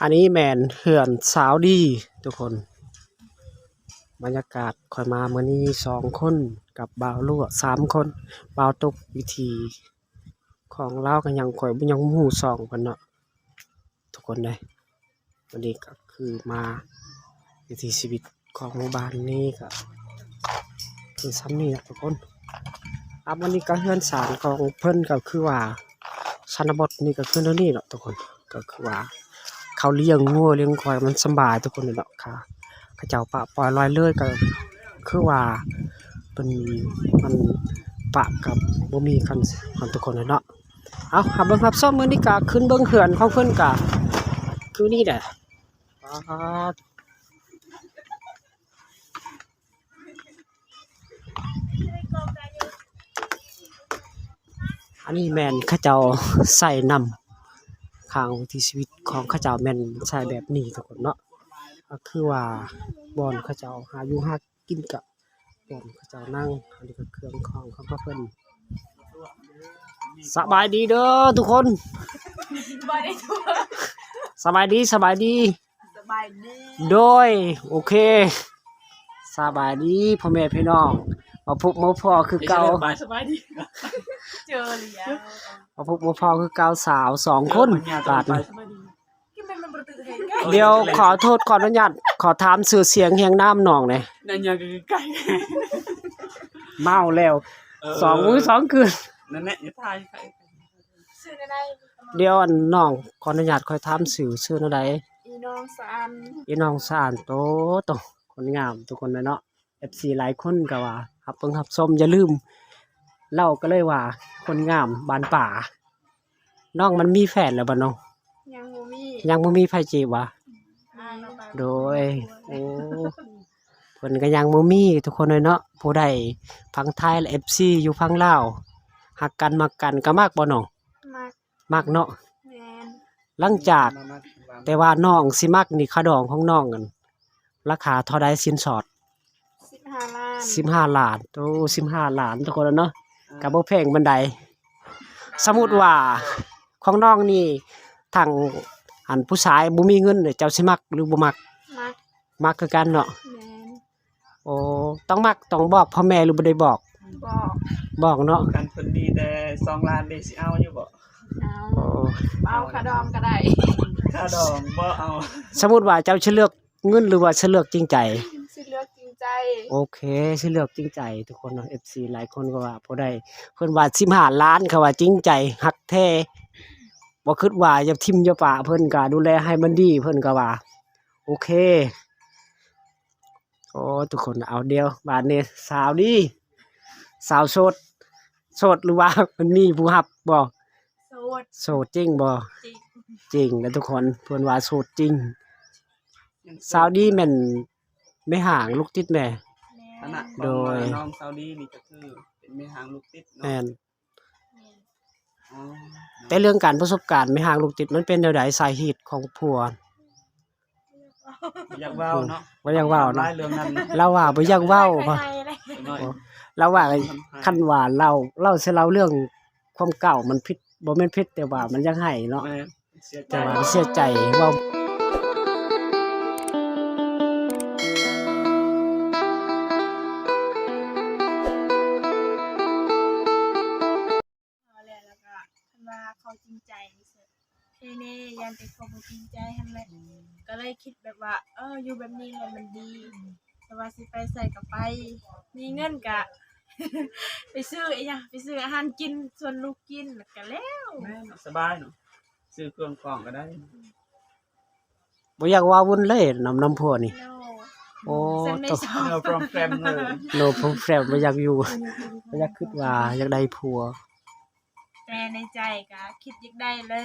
ອັນນີ້ແມ່ນເຮືອນສາວດີທຸກຄົນ. ບັນຍາກາດຂ້ອຍມາມື້ນີ້ສອງຄົນ ກັບບ່າວລົວສາມຄົນ. ບ່າວຕຸກ ວິຖີຂອງລາວກໍຍັງ ຂ້ອຍຍັງບໍ່ຮູ້ຊ່ອງເພິ່ນເນາະທຸກຄົນເດ້. ວັນນີ້ກໍຄືມາ ວິຖີຊີວິດຂອງໝູ່ບ້ານນີ້ກໍຄືຊ່ຳນີ້ແຫຼະທຸກຄົນ. ອ່າ ວັນນີ້ກໍເຮືອນຊານຂອງເພິ່ນກໍຄືວ່າ ຊະນະບົດນີ້ກໍຄືແນວນີ້ເນາະທຸກຄົນ. ກໍຄືວ່າເຂົາລ້ຽງງົວລ້ຽງຄວາຍມັນສຳບາຍທຸກຄົນເນາະ. ເຂົາເຈົ້າປະປ່ອຍລອຍເລີຍ ກໍຄືວ່າເປັນ ມັນປະກັບບໍ່ມີຄັນຂອງທຸກຄົນເນາະ. ເອົາ ຮັບເບິ່ງຮັບຊົມ ມື້ນີ້ກະຂຶ້ນເບິ່ງເຮືອນຂອງເພິ່ນກະຄືນີ້ແຫຼະ. ປາດ ອັນນີ້ແມ່ນເຂົາເຈົ້າໃຊ້ນຳ ທາງວິຖີຊີວິດຂອງເຂົາເຈົ້າແມ່ນໃຊ້ແບບນີ້ທຸກຄົນເນາະ. ກໍຄືວ່າບ່ອນເຂົາເຈົ້າຫາຢູ່ຫາ ກິນກະບ່ອນເຂົາເຈົ້ານັ່ງ. ອັນນີ້ກໍເຄື່ອງຂອງຂອງເຂົາເພິ່ນ. ສະບາຍດີເດີທຸກຄົນ. ສະບາຍດີ ສະບາຍດີ ສະບາຍດີ. ໂດຍ ໂອເຄ ສະບາຍດີພໍ່ແມ່ພີ່ນ້ອງ ມາພົບມາພໍ້ຄືເກົ່າ. ສະບາຍດີ ເຈີແລ້ວ ມາພົບມາພໍ້ຄືເກົ່າ ສາວສອງຄົນ. ບາດນີ້ ດຽວຂໍໂທດ ຂໍອະນຸຍາດ ຂໍຖາມຊື່ສຽງຮຽງນາມນ້ອງແດ່. ນັ້ນຍັງໃກ້ໆ ເມົາແລ້ວ ເອີ ສອງມື້ສອງຄືນ. ນັ້ນແຫຼະ ຢ່າຖ່າຍ ຊື່ແນວໃດ? ດຽວ ອັນ ນ້ອງ ຂໍອະນຸຍາດ ຂ້ອຍຖາມຊື່ ຊື່ແນວໃດ? ອີນ້ອງສະອານ ອີນ້ອງສະອານ. ໂຕ ໂຕ ຄົນງາມທຸກຄົນເນາະ. ເອັຟຊີຫຼາຍຄົນກໍວ່າຮັບເບິ່ງຮັບຊົມ ຢ່າລືມ ເລົ່າກໍເລີຍວ່າ ຄົນງາມບ້ານປ່າ. ນ້ອງມັນມີແຟນແລ້ວບໍ່ນ້ອງ? ຍັງບໍ່ມີ ຍັງບໍ່ມີໃຜຈີບຫວາ? ອາຍ ໂດຍ ໂອ້ ເພິ່ນກໍຍັງບໍ່ມີທຸກຄົນເລີຍເນາະ. ຜູ້ໃດຟັງໄທ ແລະ ເອັຟຊີຢູ່ຝັ່ງລາວ ຮັກກັນມັກກັນ ກໍມັກບໍ່ນ້ອງ? ມັກ ມັກເນາະ. ແມ່ນ ຫຼັງຈາກ ແຕ່ວ່ານ້ອງຊິມັກນີ້ ຄ່າດອງຂອງນ້ອງນັ້ນ ລາຄາເທົ່າໃດ ສິນສອດ? ສິບຫ້າລ້ານ ສິບຫ້າລ້ານ. ໂອ້ ສິບຫ້າລ້ານທຸກຄົນເນາະ. ເອີ ກໍບໍ່ແພງປານໃດ. ສົມມຸດວ່າຂອງນ້ອງນີ້ ທາງ ອັນ ຜູ້ຊາຍບໍ່ມີເງິນ ເຈົ້າຊິມັກ ຫຼື ບໍ່ມັກ? ມັກ ມັກຄືກັນເນາະ. ແມ່ນ ໂອ້ ຕ້ອງມັກ ຕ້ອງບອກພໍ່ແມ່ ຫຼື ບໍ່ໄດ້ບອກ? ບອກ ບອກເນາະ. ຄັນເພິ່ນມີແຕ່ສອງລ້ານເດ ຊິເອົາຢູ່ບໍ່? ເອົາ ໂອ້ ເອົາຄ່າດອງກໍໄດ້ ຄ່າດອງບໍ່ເອົາ. ສົມມຸດວ່າເຈົ້າຊິເລືອກເງິນ ຫຼືວ່າຊິເລືອກຈິງໃຈ? ຊິເລືອກຈິງໃຈ. ໂອເຄ ຊິເລືອກຈິງໃຈທຸກຄົນເນາະ. ເອັຟຊີຫຼາຍຄົນກໍວ່າບໍ່ໄດ້ ເພິ່ນວ່າສິບຫ້າລ້ານ ເຂົາວ່າຈິງໃຈ ຮັກແທ້ ບໍ່ຄິດວ່າຢ່າຖິ້ມຢ່າປະ ເພິ່ນກໍດູແລໃຫ້ມັນດີ ເພິ່ນກໍວ່າ ໂອເຄ. ໂອ້ ທຸກຄົນ ເອົາ ດຽວບາດນີ້ ສາວດີ ສາວໂສດ ໂສດ ຫຼືວ່າມັນມີຜູ້ຮັບບໍ່? ໂສດ ໂສດຈິງບໍ່? ຈິງ ຈິງແຫຼະທຸກຄົນ ເພິ່ນວ່າໂສດຈິງ. ສາວດີແມ່ນແມ່ຮ້າງລູກຕິດແມ່? ແມ່ນ ໂດຍ ນ້ອງສາວດີນີ້ກໍຄືເປັນແມ່ຮ້າງລູກຕິດເນາະ. ແມ່ນ ແມ່ນ ອໍ ແຕ່ເລື່ອງການປະສົບການແມ່ຮ້າງລູກຕິດ ມັນເປັນແນວໃດ ສາເຫດຂອງຜົວ? ບໍ່ຢາກເວົ້າເນາະ ບໍ່ຢາກເວົ້າເນາະ ຫຼາຍເລື່ອງນັ້ນເນາະ. ລາວວ່າບໍ່ຢາກເວົ້າ ຂ້ອຍໄຫ້ເລີຍ ລາວວ່າ ຄັນວ່າເລົ່າ ເລົ່າຊິເລົ່າເລື່ອງຄວາມເກົ່າ ມັນຜິດ ບໍ່ແມ່ນຜິດ ແຕ່ວ່າມັນຢາກໄຫ້ເນາະ. ແມ່ນ ເສຍໃຈ ແຕ່ວ່າມັນເສຍໃຈ ເວົ້າ ເອົາແຫຼະ ແລ້ວກໍຄັນວ່າເຂົາຈິງໃຈ ເພເນ ຢ້ານແຕ່ເຂົາບໍ່ຈິງໃຈຫັ້ນແຫຼະ. ອືມ ກໍເລີຍຄິດແບບວ່າ ເອີ ຢູ່ແບບນີ້ແຫຼະມັນດີ ແຕ່ວ່າຊິໄປໃສກໍໄປ ມີເງິນກໍໄປຊື້ອີ່ຫຍັງ ໄປຊື້ອາຫານກິນ ຊວນລູກກິນ ແລ້ວກໍແລ້ວ. ແມ່ນ ສະບາຍເນາະ ຊື້ເຄື່ອງຂອງກໍໄດ້. ບໍ່ຢາກເວົ້າວຸ້ນເລີຍນຳ ນຳຜົວນີ້. ໂອ້ ໂຕ ໂນໂປຣເບຣມ ບໍ່ຢາກຢູ່ ບໍ່ຢາກ ຄິດວ່າຢາກໄດ້ຜົວ ແຕ່ໃນໃຈກໍຄິດຢາກໄດ້ແຫຼະ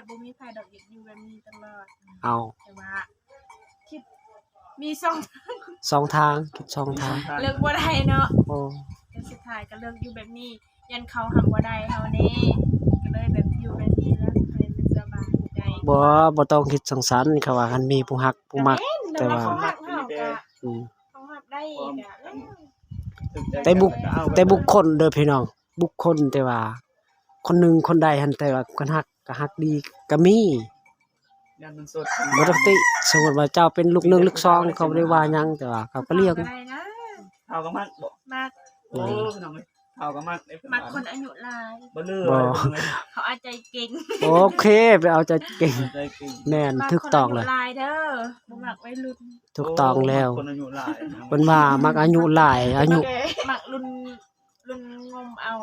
ບໍ່ມີໃຜດອກຢາກຢູ່ແບບນີ້ຕະຫຼອດ. ເອົາ ແຕ່ວ່າຄິດມີຊ່ອງ ຊ່ອງທາງ ຄິດຊ່ອງທາງ ເລືອກບໍ່ໄດ້ເນາະ. ໂອ້ ແຕ່ສຸດທ້າຍກໍເລືອກຢູ່ແບບນີ້ ຢ້ານເຂົາຮັບບໍ່ໄດ້ເຮົາເດ້ ກໍເລີຍແບບຢູ່ແບບນີ້ແລ້ວໃຫ້ມັນສະບາຍໃຈ. ບໍ່ ບໍ່ຕ້ອງຄິດຈັ່ງຊັ້ນ ເຂົາວ່າຄັນມີຜູ້ຮັກຜູ້ມັກ ແຕ່ວ່າ ເຂົາຮັກເຮົາກໍ ອືມ ເຂົາຮັບໄດ້ອີກອະ. ແຕ່ບຸກ ແຕ່ບຸກຄົນເດີພີ່ນ້ອງ ບຸກຄົນ ແຕ່ວ່າຄົນໜຶ່ງຄົນໃດຫັ້ນ ແຕ່ວ່າຄັນຮັກກໍຮັກດີກໍມີ. ຢ້ານມັນສົດ ບໍ່ໄດ້ຕິ. ສົມມຸດວ່າເຈົ້າເປັນລູກໜຶ່ງລູກສອງ ເຂົາບໍ່ໄດ້ວ່າຫຍັງ ແຕ່ວ່າເຂົາກໍລ້ຽງ. ເຖົ້າກໍມັກບໍ່? ມັກ. ໂອ້ ພີ່ນ້ອງເອີຍ ເຖົ້າກໍມັກເດ້. ມັກຄົນອາຍຸຫຼາຍ ບໍ່ເລີຍ ບໍ່ ພີ່ນ້ອງເອີຍ ເຂົາເອົາໃຈເກັ່ງ. ໂອເຄ ໄປເອົາໃຈເກັ່ງ ເອົາໃຈເກັ່ງ ແມ່ນ ມັກ ຖືກຕ້ອງແລ້ວ ຄົນອາຍຸຫຼາຍເດີ ບໍ່ມັກໄວລຸ້ນ. ຖືກຕ້ອງແລ້ວ ໂອ້ ມັກຄົນອາຍຸຫຼາຍ ເພິ່ນວ່າມັກອາຍຸຫຼາຍ ອາຍຸ ມັກລຸ້ນ ລຸ້ນງົມເອົາ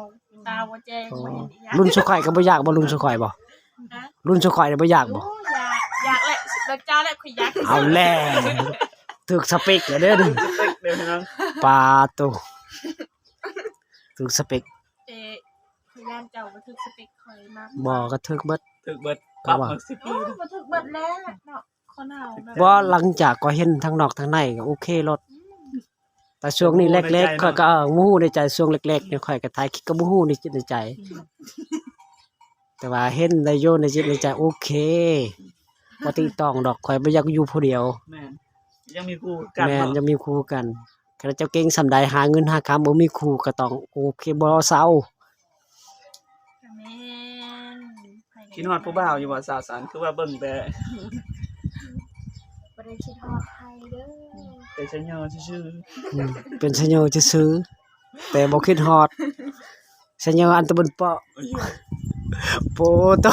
ຕາບໍ່ແຈ້ງ ໂອ້ ບໍ່ເຫັນອີຫຍັງ. ລຸ້ນສູ່ຂ້ອຍກໍບໍ່ຢາກບໍ່? ລຸ້ນສູ່ຂ້ອຍບໍ່? ຮະ? ລຸ້ນສູ່ຂ້ອຍນີ້ບໍ່ຢາກບໍ່? ໂອ້ ຢາກ ຢາກແຫຼະ ດອກຈ້າແຫຼະ ຂ້ອຍຢາກ. ເອົາແລ້ວ ຖືກສະເປັກແລ້ວເດີ ຖືກສະເປັກເດີພີ່ນ້ອງ. ປາໂຕ ຖືກສະເປັກ. ເອີ ຂ້ອຍຢ້ານເຈົ້າບໍ່ຖືກສະເປັກຂ້ອຍ. ມາ ບໍ່ ກໍຖືກເບິດ ຖືກເບິດ ກໍວ່າ ປັບເອົາສິບປີ. ໂອ້ ບໍ່ຖືກເບິດແລ້ວເນາະ ຄົນເຮົາແບບ ບໍ່ ຫຼັງຈາກກໍເຫັນທັງນອກທັງໃນກໍໂອເຄໂລດ. ອືມ ແຕ່ຊ່ວງນີ້ແລກໆ ຂ້ອຍກໍ ເອີ ບໍ່ຮູ້ໃນໃຈ ຊ່ວງແລກໆນີ້ ຂ້ອຍກໍຖ່າຍຄລິບກໍບໍ່ຮູ້ໃນຈິດໃນໃຈ ອືມ ແຕ່ວ່າເຫັນໄດ້ຢູ່ໃນຈິດໃນໃຈ ໂອເຄ ບໍ່ຕິຕ້ອງດອກ ຂ້ອຍບໍ່ຢາກຢູ່ຜູ້ດຽວ. ແມ່ນ ຍັງມີຄູ່ກັນ ແມ່ນ ເນາະ ຍັງມີຄູ່ກັນ. ຄັນເຈົ້າເກັ່ງສ່ຳໃດ ຫາເງິນຫາຄຳ ບໍ່ມີຄູ່ກໍຕ້ອງໂອເຄ ບໍ່ເຊົາ. ກໍແມ່ນ ຄິດຮອດຜູ້ບ່າວຢູ່ບໍ່ສາວສັນ? ຄືວ່າເບິ່ງແຕ່ ບໍ່ໄດ້ຄິດຮອດໃຜເດີ ເປັນໄຊໂຍຊື່ໆ. ອືມ ເປັນໄຊໂຍຊື່ໆ ແຕ່ບໍ່ຄິດຮອດ ໄຊໂຍອັນຕະບຸນເປາະ. ໂປໂຕ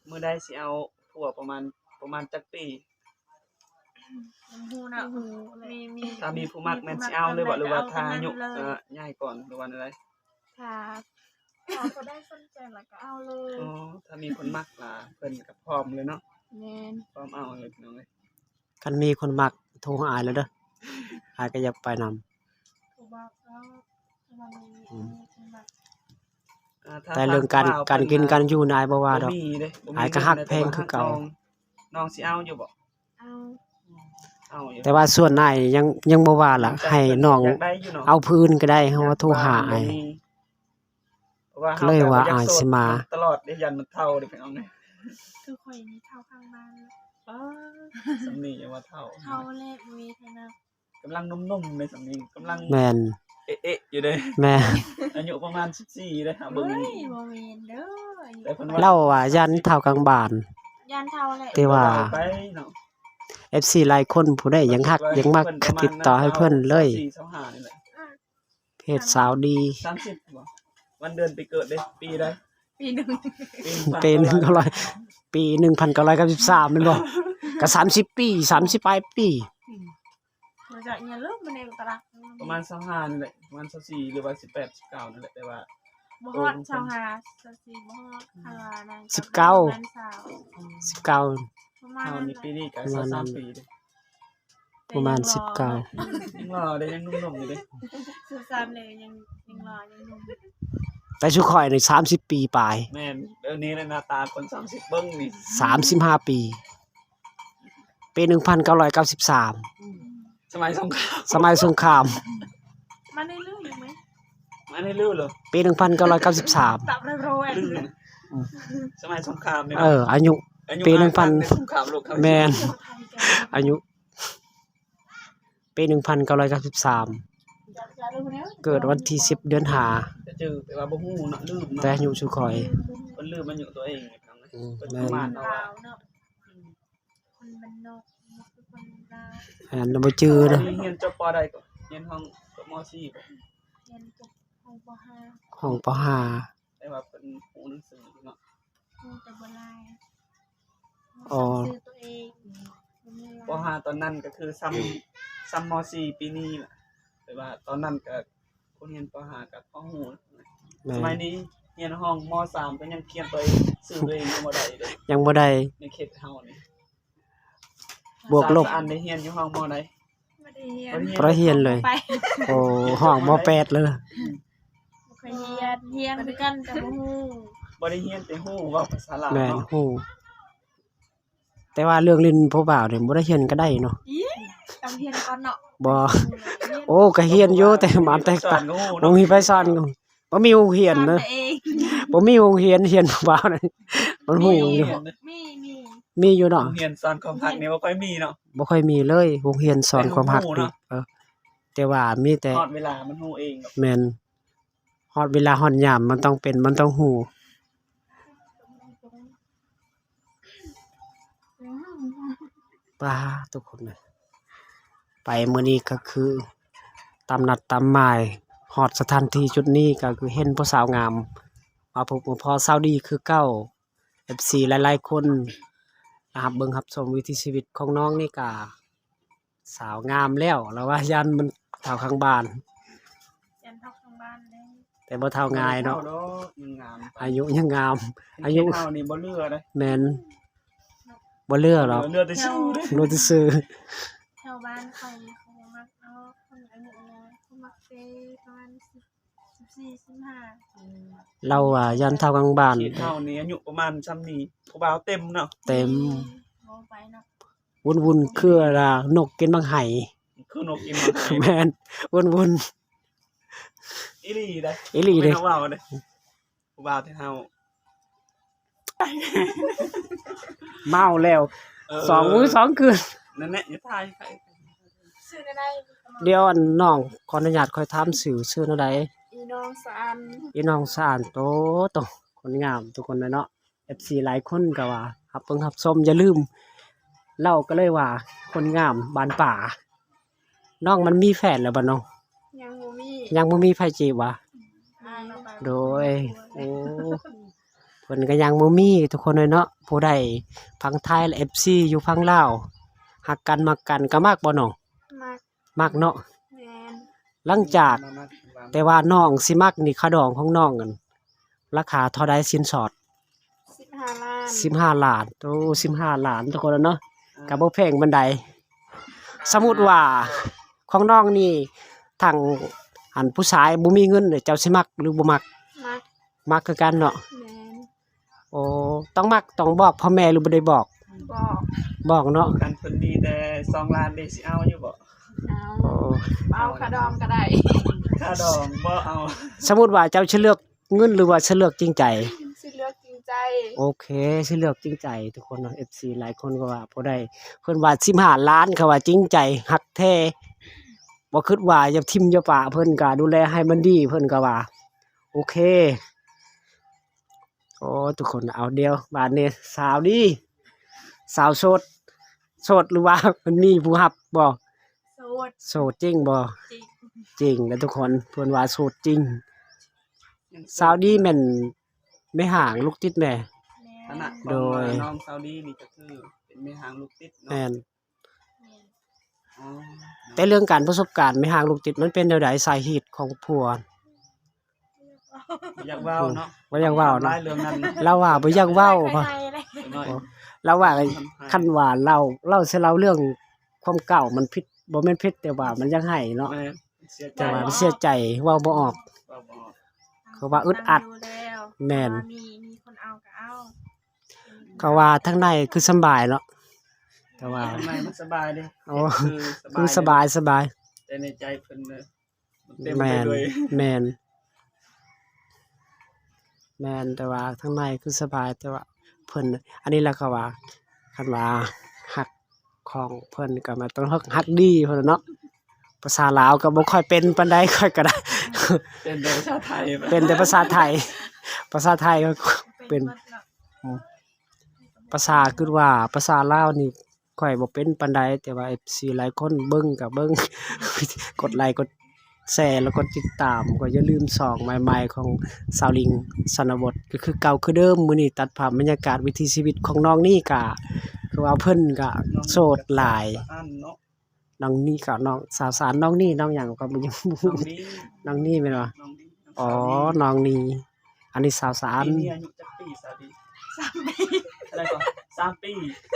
ມື້ໃດຊິເອົາຜົວ ປະມານ ປະມານຈັກປີ? ບໍ່ຮູ້ນະ ບໍ່ຮູ້ແຫຼະ ມີ ມີ ຖ້າມີຜູ້ມັກແມ່ນຊິເອົາເລີຍບໍ່ ຫຼືວ່າຖ້າອາຍຸ ເອີ ໃຫຍ່ກ່ອນ ຫຼືວ່າແນວໃດ? ຖ້າ ຖ້າຜູ້ໃດສົນໃຈລະກໍເອົາເລີຍ. ອໍ ຖ້າມີຄົນມັກລະເພິ່ນກໍພ້ອມເລີຍເນາະ. ແມ່ນ ພ້ອມເອົາເລີຍພີ່ນ້ອງເອີຍ. ຄັນມີຄົນມັກໂທຫາອ້າຍແລ້ວເດີ ອ້າຍກໍຢາກໄປນຳ. ຜູ້ມັກເນາະ ອືມ ແຕ່ເລື່ອງການ ການກິນການຢູ່ນະ ອ້າຍບໍ່ວ່າດອກ ອ້າຍກໍຮັກແພງຄືເກົ່າ. ນ້ອງຊິເອົາຢູ່ບໍ່? ເອົາ ເອົາຢູ່ ແຕ່ວ່າສ່ວນອ້າຍຍັງ ຍັງບໍ່ວ່າລະ ໃຫ້ນ້ອງເອົາຜູ້ອື່ນກໍໄດ້ ເຮົາໂທຫາອ້າຍ. ເພາະວ່າເຮົາກໍບໍ່ຢາກໂສດຕະຫຼອດເດ້ ຢ້ານມັນເຖົ້າເດ້ພີ່ນ້ອງເອີຍ. ຄືຂ້ອຍນີ້ເຖົ້າຂ້າງບ້ານ. ປ້າ ສ່ຳນີ້ຍັງວ່າເຖົ້າ ເຖົ້າແລ້ວເວທະນາ ກຳລັງໜຸ່ມໆເດ້ສ່ຳນີ້ ກຳລັງ ແມ່ນ ເອະໆຢູ່ເດ້. ແມ່ນ ອາຍຸປະມານສິບສີ່ເດ້ ຫາເບິ່ງ. ເຮີ້ຍ ບໍ່ແມ່ນເດີ ອາຍຸ ລາວວ່າຢ້ານເຖົ້າກາງບ້ານ ຢ້ານເຖົ້າແຫຼະ ແຕ່ວ່າ ໄປເນາະ ເອັຟຊີຫຼາຍຄົນ ຜູ້ໃດຢາກຮັກຢາກມັກ ກໍຕິດຕໍ່ໃຫ້ເພິ່ນເລີຍ. ຊາວສີ່ ຊາວຫ້ານີ້ແຫຼະ ເຮັດສາວດີ. ສາມສິບບໍ່? ວັນເດືອນປີເກີດເດ້ ປີໃດ? ປີໜຶ່ງ ປີໜຶ່ງເກົ້າຮ້ອຍ ປີໜຶ່ງພັນເກົ້າຮ້ອຍເກົ້າສິບສາມແມ່ນບໍ່? ກໍສາມສິບປີ ສາມສິບປາຍປີ. ອືມ ບໍ່ຈັກຫຍັງເລີຍ ມັນເອງຕະລັກ ປະມານຊາວຫ້ານີ້ແຫຼະ ປະມານຊາວສີ່ ຫຼືວ່າສິບແປດ ສິບເກົ້ານີ້ແຫຼະ ແຕ່ວ່າບໍ່ຮອດຊາວຫ້າ ຊາວສີ່ ບໍ່ຮອດ ຄັນວ່ານັ້ນ ສິບເກົ້າ ປະມານຊາວ ສິບເກົ້າ ປະມານນັ້ນແຫຼະ. ເຮົານີ້ປີນີ້ກໍຊາວສາມປີເດ້ ປະມານສິບເກົ້າ ຍັງຫຼໍ່ເດ້ ຍັງໜຸ່ມໆຢູ່ເດ້. ຊາວສາມແລ້ວຍັງ ຍັງຫຼໍ່ຍັງໜຸ່ມ ແຕ່ຊຸຂ້ອຍນີ້ສາມສິບປີປາຍ. ແມ່ນ ດຽວນີ້ແຫຼະໜ້າຕາຄົນສາມສິບ ເບິ່ງນີ້ ສາມສິບຫ້າປີ ປີໜຶ່ງພັນເກົ້າຮ້ອຍເກົ້າສິບສາມ ສະໄໝສົງຄາມ ສະໄໝສົງຄາມ ມາໃນລືຢູ່ໄໝ? ມາໃນລືເລີຍ ປີໜຶ່ງພັນເກົ້າຮ້ອຍເກົ້າສິບສາມ ຕັບເລີຍ ສະໄໝສົງຄາມນີ້ ເອີ ອາຍຸ ອາຍຸ ປີໜຶ່ງພັນ ສົງຄາມໂລກຄັ້ງ ແມ່ນ ອາຍຸ ປີໜຶ່ງພັນເກົ້າຮ້ອຍເກົ້າສິບສາມ ເກີດວັນທີສິບ ເດືອນຫ້າ ຈະຈື່ ແຕ່ວ່າບໍ່ຮູ້ເນາະ ລືມເນາະ ແຕ່ອາຍຸຊຸຂ້ອຍ ເພິ່ນລືມອາຍຸຕົວເອງ ອືມ ເພິ່ນ ແມ່ນ ປະມານເຮົາວ່າ ຄົນບ້ານນອກ ບໍ່ຄືຄົນລາວ ແມ່ນ ບໍ່ຈື່ເນາະ. ຮຽນຈົບ ປ.ໃດກໍ? ຮຽນຫ້ອງຈົບ ມ.ສີ່ ບໍ່? ຮຽນຈົບຫ້ອງ ປ.ຫ້າ ຫ້ອງ ປ.ຫ້າ ແຕ່ວ່າເພິ່ນຮູ້ໜັງສືເນາະ ຮູ້ແຕ່ບໍ່ຫຼາຍ. ອໍ ໜັງສືຕົວເອງ ບໍ່ມີຫຼາຍ. ປ.ຫ້າ ຕອນນັ້ນກໍຄືສ່ຳ ສ່ຳ ມ.ສີ່ ປີນີ້ແຫຼະ ແຕ່ວ່າຕອນນັ້ນກໍ ຄົນຮຽນ ປ.ຫ້າ ກໍພໍຮູ້. ແມ່ນ ສະໄໝນີ້ຮຽນຫ້ອງ ມ.ສາມ ກໍຍັງຂຽນຕົວເອງ ຊື່ຕົວເອງຍັງບໍ່ໄດ້ເດ້ ຍັງບໍ່ໄດ້ ໃນເຂດເຮົານີ້. ບວກລົບ ສາວສະອັນໄດ້ຮຽນຢູ່ຫ້ອງ ມ.ໃດ? ບໍ່ໄດ້ຮຽນ ບໍ່ໄດ້ຮຽນເລີຍ. ໂອ້ ຫ້ອງ ມ.ແປດ ເລີຍ. ບໍ່ເຄີຍຮຽນ ຮຽນຄືກັນກໍບໍ່ຮູ້ ບໍ່ໄດ້ຮຽນ ແຕ່ຮູ້ເວົ້າພາສາລາວ. ແມ່ນ ເນາະ ຮູ້. ແຕ່ວ່າເລື່ອງຫຼິ້ນຜູ້ບ່າວນີ້ບໍ່ໄດ້ຮຽນກໍໄດ້ເນາະ. ອີ ຕ້ອງຮຽນກ່ອນເນາະ. ບໍ່ ຮຽນ ໂອ້ ກໍຮຽນຢູ່ ແຕ່ມັນແຕກຕ່າງ ບໍ່ມີໃຜສອນ ບໍ່ມີໂຮງຮຽນເນາະ. ບໍ່ມີໂຮງຮຽນ ຮຽນຜູ້ບ່າວນີ້ ມັນຮູ້ຢູ່. ມີ ມີ ມີຢູ່ເນາະ. ໂຮງຮຽນສອນຄວາມຮັກນີ້ບໍ່ຄ່ອຍມີເນາະ. ບໍ່ຄ່ອຍມີເລີຍ ໂຮງຮຽນສອນຄວາມຮັກນີ້. ເອີ ແຕ່ວ່າມີແຕ່ຮອດເວລາມັນຮູ້ເອງ. ແມ່ນ. ຮອດເວລາຮອດຍາມມັນຕ້ອງເປັນ ມັນຕ້ອງຮູ້. ປາ ທຸກຄົນເອີຍ ໄປມື້ນີ້ກໍຄືຕາມນັດຕາມໝາຍ ຮອດສະຖານທີ່ຈຸດນີ້ກໍຄືເຫັນຜູ້ສາວງາມ ມາພົບມາພໍ້ສາວດີຄືເກົ່າ. ເອັຟຊີຫຼາຍໆຄົນ ຮັບເບິ່ງຮັບຊົມວິຖີຊີວິດຂອງນ້ອງນີ້ກະ ສາວງາມແລ້ວ ລາວວ່າຢ້ານມັນເຖົ້າຂ້າງບ້ານ ຢ້ານເຖົ້າຂ້າງບ້ານເດ້ ແຕ່ບໍ່ເຖົ້າງ່າຍເນາະ ຍັງເຖົ້າດອກ ຍັງງາມ ອາຍຸຍັງງາມ ອາຍຸເຮົານີ້ບໍ່ເຫຼືອເດ້ ແມ່ນ ບໍ່ເຫຼືອດອກ ເຫຼືອແຕ່ຊື່ເດ້ ເຫຼືອແຕ່ຊື່ ແຖວບ້ານຂ້ອຍນີ້ເຂົາບໍ່ມັກເອົາຄົນອາຍຸນ້ອຍ ເຂົາມັກແຕ່ປະມານສິບ ສິບສີ່ ສິບຫ້າ ລາວວ່າຢ້ານເຖົ້າຂ້າງບ້ານ ເຂດເຮົານີ້ອາຍຸປະມານຊ່ຳນີ້ ຜູ້ບ່າວເຕັມເນາະ ເຕັມ ເວົ້າໄປເນາະ ວຸ່ນໆ ຄືວ່ານົກກິນໝາກໄຫ ຄືນົກກິນໝາກໄຫ ແມ່ນ ວຸ່ນໆ ອີ່ຫຼີເດ້ ອີ່ຫຼີເດ້ ເວົ້າເດ້ ຜູ້ບ່າວທີ່ເຮົາ ເມົາແລ້ວ ເອີ ສອງມື້ສອງຄືນ ນັ້ນແຫຼະ ຢ່າຖ່າຍໃຜ ຊື່ແນວໃດ ດຽວອັນນ້ອງ ຂໍອະນຸຍາດຂ້ອຍຖາມຊື່ ຊື່ແນວໃດ? ອີນ້ອງສະອານ ອີນ້ອງສະອານ ໂຕ ໂຕ ຄົນງາມທຸກຄົນເນາະ ເອັຟຊີຫຼາຍຄົນກໍວ່າຮັບເບິ່ງຮັບຊົມ ຢ່າລືມ ເລົ່າກໍເລີຍວ່າຄົນງາມບ້ານປ່າ ນ້ອງມັນມີແຟນແລ້ວບໍ່ນ້ອງ? ຍັງບໍ່ມີ ຍັງບໍ່ມີໃຜຈີບຫວາ? ອືມ ໂດຍ ໂອ້ ເພິ່ນກໍຍັງບໍ່ມີທຸກຄົນເອີຍເນາະ ຜູ້ໃດຟັງໄທ ແລະ ເອັຟຊີຢູ່ຝັ່ງລາວ ຮັກກັນມັກກັນ ກໍມັກບໍ່ນ້ອງ? ມັກ ມັກເນາະ ແມ່ນ ຫຼັງຈາກ ແຕ່ວ່ານ້ອງຊິມັກນີ້ ຄ່າດອງຂອງນ້ອງນັ້ນ ລາຄາເທົ່າໃດສິນສອດ? ສິບຫ້າລ້ານ ສິບຫ້າລ້ານ ໂອ້ ສິບຫ້າລ້ານທຸກຄົນເນາະ ອ່າ ກໍບໍ່ແພງປານໃດ ສະມຸດວ່າຂອງນ້ອງນີ້ ທາງອັນຜູ້ຊາຍບໍ່ມີເງິນ ເຈົ້າຊິມັກຫຼືບໍ່ມັກ? ມັກ ມັກຄືກັນເນາະ ແມ່ນ ໂອ້ ຕ້ອງມັກ ຕ້ອງບອກພໍ່ແມ່ຫຼືບໍ່ໄດ້ບອກ? ບອກ ບອກເນາະ ຄັນເພິ່ນມີແຕ່ສອງລ້ານເດ ຊິເອົາຢູ່ບໍ່? ເອົາ ໂອ້ ເອົາຄ່າດອງກໍໄດ້ ຄ່າດອງບໍ່ເອົາ ສະມຸດວ່າເຈົ້າຊິເລືອກເງິນ ຫຼືວ່າຊິເລືອກຈິງໃຈ? ຊິເລືອກຈິງໃຈ ໂອເຄ ຊິເລືອກຈິງໃຈ ທຸກຄົນເນາະ ເອັຟຊີຫຼາຍຄົນກໍວ່າບໍ່ໄດ້ ເພິ່ນວ່າສິບຫ້າລ້ານ ເຂົາວ່າຈິງໃຈ ຮັກແທ້ ບໍ່ຄິດວ່າຢ່າຖິ້ມຢ່າປະ ເພິ່ນກໍດູແລໃຫ້ມັນດີ ເພິ່ນກໍວ່າ ໂອເຄ ໂອ້ ທຸກຄົນ ເອົາ ດຽວບາດນີ້ ສາວດີ ສາວໂສດ ໂສດ ຫຼືວ່າມັນມີຜູ້ຮັບບໍ່? ໂສດ ໂສດຈິງບໍ່? ຈິງ ຈິງເດີທຸກຄົນ ເພິ່ນວ່າໂສດຈິງ ສາວດີແມ່ນແມ່ຮ້າງລູກຕິດແມ່? ແມ່ນ ຖານະຂອງ ໂດຍ ນ້ອງສາວດີນີ້ກໍຄືເປັນແມ່ຮ້າງລູກຕິດເນາະ ແມ່ນ ແມ່ນ ອໍ ແຕ່ເລື່ອງການປະສົບການແມ່ຮ້າງລູກຕິດ ມັນເປັນແນວໃດ? ສາເຫດຂອງຜົວ ບໍ່ຢາກເວົ້າເນາະ ບໍ່ຢາກເວົ້າເນາະ ລາວວ່າບໍ່ຢາກເວົ້າ ລາວວ່າຄັນວ່າເລົ່າ ເລົ່າຊິເລົ່າເລື່ອງຄວາມເກົ່າ ມັນຜິດ ບໍ່ແມ່ນຜິດ ແຕ່ວ່າມັນຢາກໄຫ້ເນາະ ແມ່ນ ເສຍໃຈ ແຕ່ວ່າມັນເສຍໃຈ ເວົ້າບໍ່ອອກ ເວົ້າບໍ່ອອກ ເຂົາວ່າອຶດອັດ ແມ່ນ ມີ ມີຄົນເອົາກໍເອົາ ເຂົາວ່າທາງໃນຄືສຳບາຍເນາະ ແຕ່ວ່າ ທາງໃນມັນສະບາຍເດ້ ໂອ້ ຄືສະບາຍ ສະບາຍ ແຕ່ໃນໃຈເພິ່ນ ເຕັມໄປ ແມ່ນ ດ້ວຍ ແມ່ນ ແມ່ນ ແຕ່ວ່າທາງໃນຄືສະບາຍ ແຕ່ວ່າເພິ່ນ ອັນນີ້ລະເຂົາວ່າ ຄັນວ່າຮັກຂອງເພິ່ນກໍແມ່ນຕ້ອງຮັກ ຮັກດີເພິ່ນເນາະ ພາສາລາວກໍບໍ່ຄ່ອຍເປັນປານໃດ ຂ້ອຍກໍໄດ້ ເປັນແຕ່ພາສາໄທ ເປັນແຕ່ພາສາໄທ ພາສາໄທເປັນ ພາສາ ຄິດວ່າພາສາລາວນີ້ ຂ້ອຍບໍ່ເປັນປານໃດ ແຕ່ວ່າເອັຟຊີຫຼາຍຄົນເບິ່ງກໍເບິ່ງ ກົດໄລກົດແຊ ແລ້ວກົດຕິດຕາມ ກໍຢ່າລືມຊ່ອງໃໝ່ໆຂອງສາວລິງຊະນະບົດ ກໍຄືເກົ່າຄືເດີມ. ມື້ນີ້ຕັດພາບບັນຍາກາດວິຖີຊີວິດຂອງນ້ອງນີ້ ກໍຄືວ່າເພິ່ນກໍໂສດຫຼາຍ ນ້ອງນີ້ກໍນ້ອງສາວສານ ນ້ອງນີ້ ນ້ອງຫຍັງກໍບໍ່ຮູ້ ນ້ອງນີ້ແມ່ນບໍ່? ອໍ ນ້ອງນີ້ ອັນນີ້ສາວສານ ປີນີ້ອາຍຸຈັກປີສາວດີ? ສາມປີ ເທົ່າໃດກໍ? ສາມປີ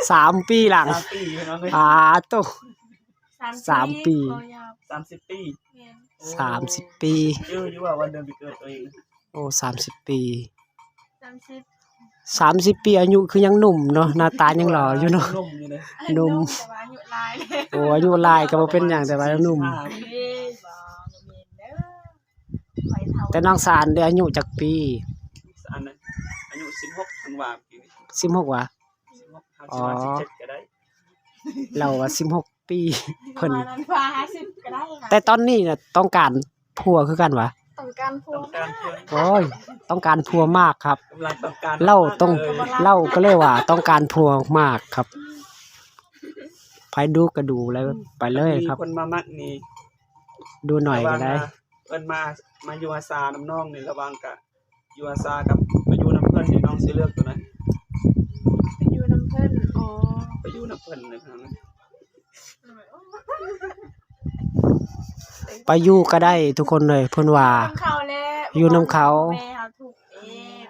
ສາມປີຫຼັງ ສາມປີພີ່ນ້ອງເອີຍ ອາໂຕ ສາມສິບ ສາມປີ ສາມສິບປີ ແມ່ນ ສາມສິບປີ ຈື່ຢູ່ວ່າວັນເດືອນປີເກີດຕົວເອງ ໂອ້ ສາມສິບປີ ສາມສິບ ສາມສິບປີ ອາຍຸຄືຍັງໜຸ່ມເນາະ ໜ້າຕາຍັງຫຼໍ່ຢູ່ເນາະ ໜຸ່ມຢູ່ເດ້ ໜຸ່ມ ແຕ່ວ່າອາຍຸຫຼາຍ ໂອ້ ອາຍຸຫຼາຍກໍບໍ່ເປັນຫຍັງ ແຕ່ວ່າຍັງໜຸ່ມ ເອີ ບໍ່ ບໍ່ແມ່ນເດີ ແຕ່ນ້ອງສານເດ ອາຍຸຈັກປີ? ສານນະ ອາຍຸສິບຫົກ ທັນວາປີນີ້ ສິບຫົກຫວາ? ສິບຫົກ ເຮົາຊິວ່າສິບເຈັດກໍໄດ້ ລາວວ່າສິບຫົກປີ ເພິ່ນ ແຕ່ຕອນນີ້ນະຕ້ອງການຜົວຄືກັນຫວາ? ຕ້ອງການຜົວ ຕ້ອງການຜົວ ໂອ້ຍ ຕ້ອງການຜົວມາກຄັບ ກຳລັງຕ້ອງການ ລາວຕ້ອງ ເອີ ລາວກໍເລີຍວ່າຕ້ອງການຜົວມາກຄັບ. ໃຜດຸກໍດຸແລ້ວ ອືມ ໄປເລີຍຄັບ ມີຄົນມາມັກນີ້ ດຸໜ້ອຍກໍໄດ້ ລະຫວ່າງ ເພິ່ນມາ ມາຢູ່ອາສານຳນ້ອງນີ້ ລະຫວ່າງກະຢູ່ອາສາກັບໄປຢູ່ນຳເພິ່ນນີ້ ນ້ອງຊິເລືອກຕົວໃດ? ໄປຢູ່ນຳເພິ່ນ ອໍ ໄປຢູ່ນຳເພິ່ນເລີຍ ໄປຢູ່ກໍໄດ້ທຸກຄົນເລີຍ ເພິ່ນວ່າ ຢູ່ນຳເຂົາແຫຼະ ຢູ່ນຳເຂົາ ແມ່ເຮົາທຸກເອ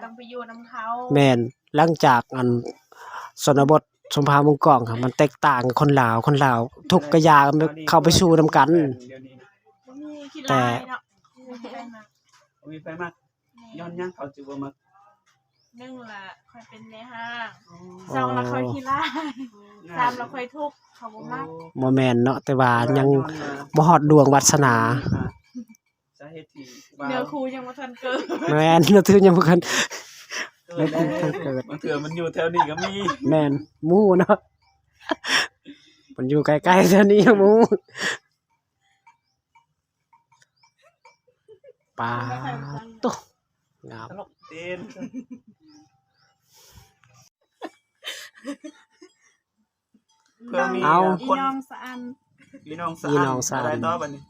ຕ້ອງໄປຢູ່ນຳເຂົາ ແມ່ນ ຫຼັງຈາກອັນ ຊົນນະບົດ ຊົນເຜົ່າເມືອງກອງ ມັນແຕກຕ່າງກັບຄົນລາວ ຄົນລາວທຸກກະຢ່າ ເຂົ້າໄປສູ້ນຳກັນ ແຕ່ ບໍ່ມີໃຜມັກ ແມ່ນ ຍ້ອນຫຍັງເຂົາຈຶ່ງບໍ່ມັກ? ໜຶ່ງລະຂ້ອຍເປັນແມ່ຮ້າງ ອໍ ສອງລະຂ້ອຍຂີ້ລ້າຍ ອໍ ສາມລະຂ້ອຍທຸກ ເຂົາບໍ່ມັກ ອໍ ບໍ່ແມ່ນເນາະ ແຕ່ວ່າຍັງບໍ່ຮອດດວງວາດສະໜາ ສາເຫດທີ່ວ່າ ເນື້ອຄູ່ຍັງບໍ່ທັນເກີດ ແມ່ນ ເນື້ອຄູ່ຍັງບໍ່ທັນ ເກີດແລ້ວ ເນື້ອຄູ່ຍັງບໍ່ທັນເກີດ ບາງເທື່ອມັນຢູ່ແຖວນີ້ກໍມີ ແມ່ນ ໝູ່ເນາະ ມັນຢູ່ໃກ້ໆແຖວນີ້ໝູ່ ປາໂຕ ງາມ ຕະຫຼົກເຕັນ ເພື່ອມີ ເອົາ ຄົນ ອີນ້ອງສະອັນ ອີນ້ອງສະອັນ ອີນ້ອງສະອັນ ໄດ້ຕໍ່ບັດນີ້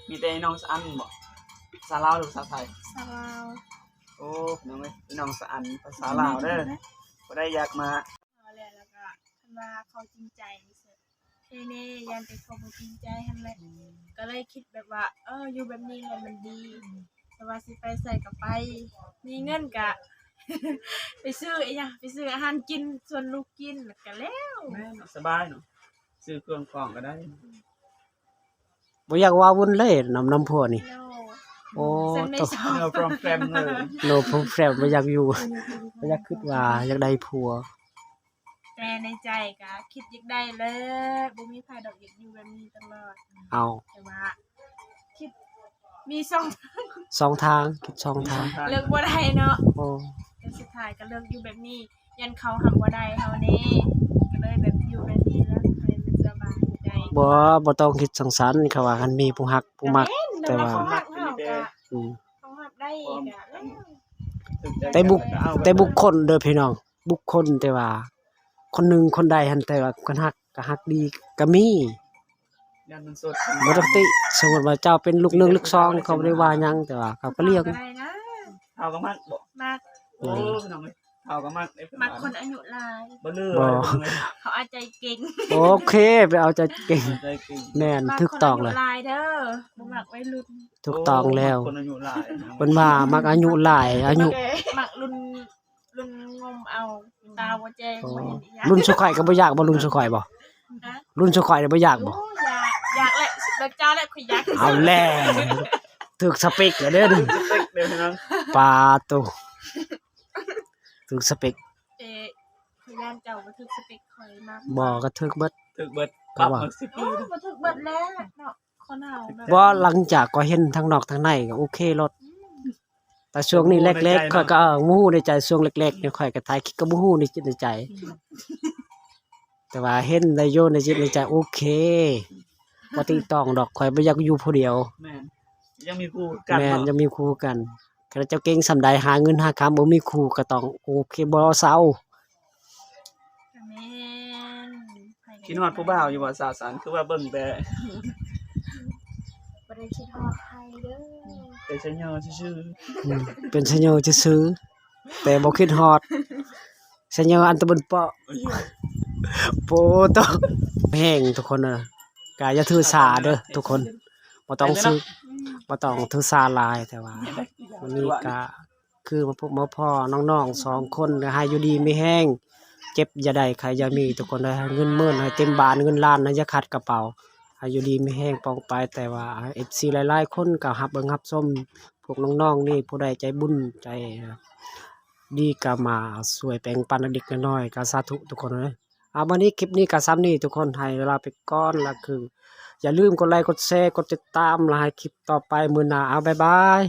ມີແຕ່ອີນ້ອງສະອັນບໍ? ພາສາລາວ ຫຼື ພາສາໄທ? ພາສາລາວ ໂອ້ ພີ່ນ້ອງເອີຍ ອີນ້ອງສະອັນ ພາສາລາວເດີ ຜູ້ໃດຢາກມາ ແລ້ວ ແລ້ວກໍຄັນວ່າເຂົາຈິງໃຈ ເພເນ ຢ້ານແຕ່ເຂົາບໍ່ຈິງໃຈຫັ້ນແຫຼະ ອືມ ກໍເລີຍຄິດແບບວ່າ ເອີ ຢູ່ແບບນີ້ແຫຼະມັນດີ ອືມ ແຕ່ວ່າຊິໄປໃສກໍໄປ ມີເງິນກໍ ໄປຊື້ອີຫຍັງ ໄປຊື້ອາຫານກິນ ຊວນລູກກິນ ແລ້ວກໍແລ້ວ ແມ່ນເນາະ ສະບາຍເນາະ ຊື້ເຄື່ອງຂອງກໍໄດ້ ອືມ ບໍ່ຢາກເວົ້າວຸ້ນເລີຍນຳ ນຳຜົວນີ້ ໂນ ໂອ້ ໂຕ ໂນໂປຣແກຣມເລີຍ ໂນໂປຣແກຣມ ບໍ່ຢາກຢູ່ ບໍ່ຢາກຄິດວ່າຢາກໄດ້ຜົວ ແຕ່ໃນໃຈກະຄິດຢາກໄດ້ແຫຼະ ບໍ່ມີໃຜດອກຢາກຢູ່ແບບນີ້ຕະຫຼອດ ເອົາ ແຕ່ວ່າຄິດມີສອງທາງ ສອງທາງ ຄິດສອງທາງ ເລືອກບໍ່ໄດ້ເນາະ ໂອ້ ແຕ່ສຸດທ້າຍກໍເລືອກຢູ່ແບບນີ້ ຢ້ານເຂົາຮັບບໍ່ໄດ້ເຮົາເດ້ ກໍເລີຍແບບຢູ່ແບບນີ້ແລ້ວ ໃຫ້ມັນສະບາຍໃຈ ບໍ່ ບໍ່ຕ້ອງຄິດຈັ່ງຊັ້ນ ເຂົາວ່າຄັນມີຜູ້ຮັກຜູ້ມັກ ແຕ່ວ່າ ອືມ ເຂົາຮັບໄດ້ອີກ ແຕ່ບຸກ ແຕ່ບຸກຄົນເດີພີ່ນ້ອງ ບຸກຄົນ ແຕ່ວ່າຄົນໜຶ່ງຄົນໃດຫັ້ນ ແຕ່ວ່າຄັນຮັກກໍຮັກດີກໍມີ ຢ້ານມັນສົດ ບໍ່ຕ້ອງຕິ ສົມມຸດວ່າເຈົ້າເປັນລູກໜຶ່ງລູກສອງ ເຂົາບໍ່ໄດ້ວ່າຫຍັງ ແຕ່ວ່າເຂົາກໍລ້ຽງ ເຮົາກໍມັກບໍ? ມັກ ໂອ້ ພີ່ນ້ອງເອີຍ ເຮົາກໍມັກເດ້ ມັກຄົນອາຍຸຫຼາຍ ບໍ່ເລີຍ ເຂົາເອົາໃຈເກັ່ງ ໂອເຄ ໄປເອົາໃຈເກັ່ງ ເອົາໃຈເກັ່ງ ແມ່ນ ຖືກຕ້ອງແລ້ວ ມັກຄົນອາຍຸຫຼາຍເດີ ບໍ່ມັກໄວລຸ້ນ ຖືກຕ້ອງແລ້ວ ຄົນອາຍຸຫຼາຍ ເພິ່ນວ່າມັກອາຍຸຫຼາຍ ອາຍຸ ມັກລຸ້ນ ລຸ້ນງົມເອົາ ຕາບໍ່ແຈ້ງ ບໍ່ເຫັນອີຫຍັງ ລຸ້ນຊຸຂ້ອຍກໍບໍ່ຢາກບໍ່ ລຸ້ນຊຸຂ້ອຍບໍ່? ຮະ? ລຸ້ນຊຸຂ້ອຍບໍ່ຢາກບໍ່? ໂອ້ ຢາກ ຢາກແຫຼະ ແບບເຈົ້າແຫຼະ ຂ້ອຍຢາກ ເອົາແລ້ວ ຖືກສະເປັກແລ້ວເດີ ຖືກສະເປັກເດີພີ່ນ້ອງ ປາໂຕ ຖືກສະເປັກ ເອີ ຂ້ອຍຢ້ານເຈົ້າບໍ່ຖືກສະເປັກຂ້ອຍ ມັກ ບໍ່ ກໍຖືກເບິດ ຖືກເບິດ ປັບ ໂອ້ ບໍ່ຖືກເບິດແລ້ວເນາະ ຄົນເຮົາແບບ ບໍ່ ຫຼັງຈາກກໍເຫັນທັງນອກທັງໃນກໍໂອເຄໂລດ ອືມ ແຕ່ຊ່ວງນີ້ແລກໆ ຂ້ອຍກໍ ເອີ ບໍ່ຮູ້ໃນໃຈ ຊ່ວງແລກໆນີ້ ຂ້ອຍກໍຖ່າຍຄລິບກໍບໍ່ຮູ້ໃນຈິດໃນໃຈ ອືມ ແຕ່ວ່າເຫັນໄດ້ຢູ່ໃນຈິດໃນໃຈ ໂອເຄ ບໍ່ຕິຕອງດອກ ຂ້ອຍບໍ່ຢາກຢູ່ຜູ້ດຽວ ແມ່ນ ຍັງມີຄູ່ກັນ ແມ່ນ ເນາະ ຍັງມີຄູ່ກັນ ຄັນເຈົ້າເກັ່ງສ່ຳໃດ ຫາເງິນຫາຄຳ ບໍ່ມີຄູ່ກໍຕ້ອງໂອເຄ ບໍ່ເຊົາ ກໍແມ່ນ ຄິດຮອດຜູ້ບ່າວຢູ່ບໍ່ ສາວສັນ? ຄືວ່າເບິ່ງແຕ່ ບໍ່ໄດ້ຄິດຮອດໃຜເດີ ເປັນໄຊຍໍຊື່ໆ ອືມ ເປັນໄຊຍໍຊື່ໆ ແຕ່ບໍ່ຄິດຮອດ ໄຊຍໍອັນຕະບຸນເປາະ ໂປໂຕ ແຮງທຸກຄົນເອີຍ ກະຢ່າຖືສາເດີທຸກຄົນ ບໍ່ຕ້ອງຖື ບໍ່ຕ້ອງຖືສາຫຼາຍ ແຕ່ວ່າມື້ນີ້ກະ ຄືມາພົບມາພໍ້ນ້ອງໆສອງຄົນ ໃຫ້ຢູ່ດີມີແຮງ ເຈັບຢ່າໄດ້ ໄຂ້ຢ່າມີ ທຸກຄົນເອີຍ ໃຫ້ເງິນໝື່ນ ໃຫ້ເຕັມບ້ານ ເງິນລ້ານ ໃຫ້ຢ່າຂາດກະເປົາ ໃຫ້ຢູ່ດີມີແຮງປ່ອງໄປ ແຕ່ວ່າເອັຟຊີຫຼາຍໆຄົນກໍຮັບເບິ່ງຮັບຊົມ ພວກນ້ອງໆນີ້ ຜູ້ໃດໃຈບຸນໃຈດີກໍມາຊ່ວຍແບ່ງປັນເລັກໆນ້ອຍໆ ກໍສາທຸທຸກຄົນເອີຍ. ເອົາ ມື້ນີ້ຄລິບນີ້ກໍສ່ຳນີ້ທຸກຄົນ ໃຫ້ລາໄປກ່ອນ ແລ້ວຄືຢ່າລືມກົດໄລ ກົດແຊ ກົດຕິດຕາມ ແລ້ວໃຫ້ຄລິບຕໍ່ໄປມື້ໜ້າ ເອົາ ບາຍບາຍ.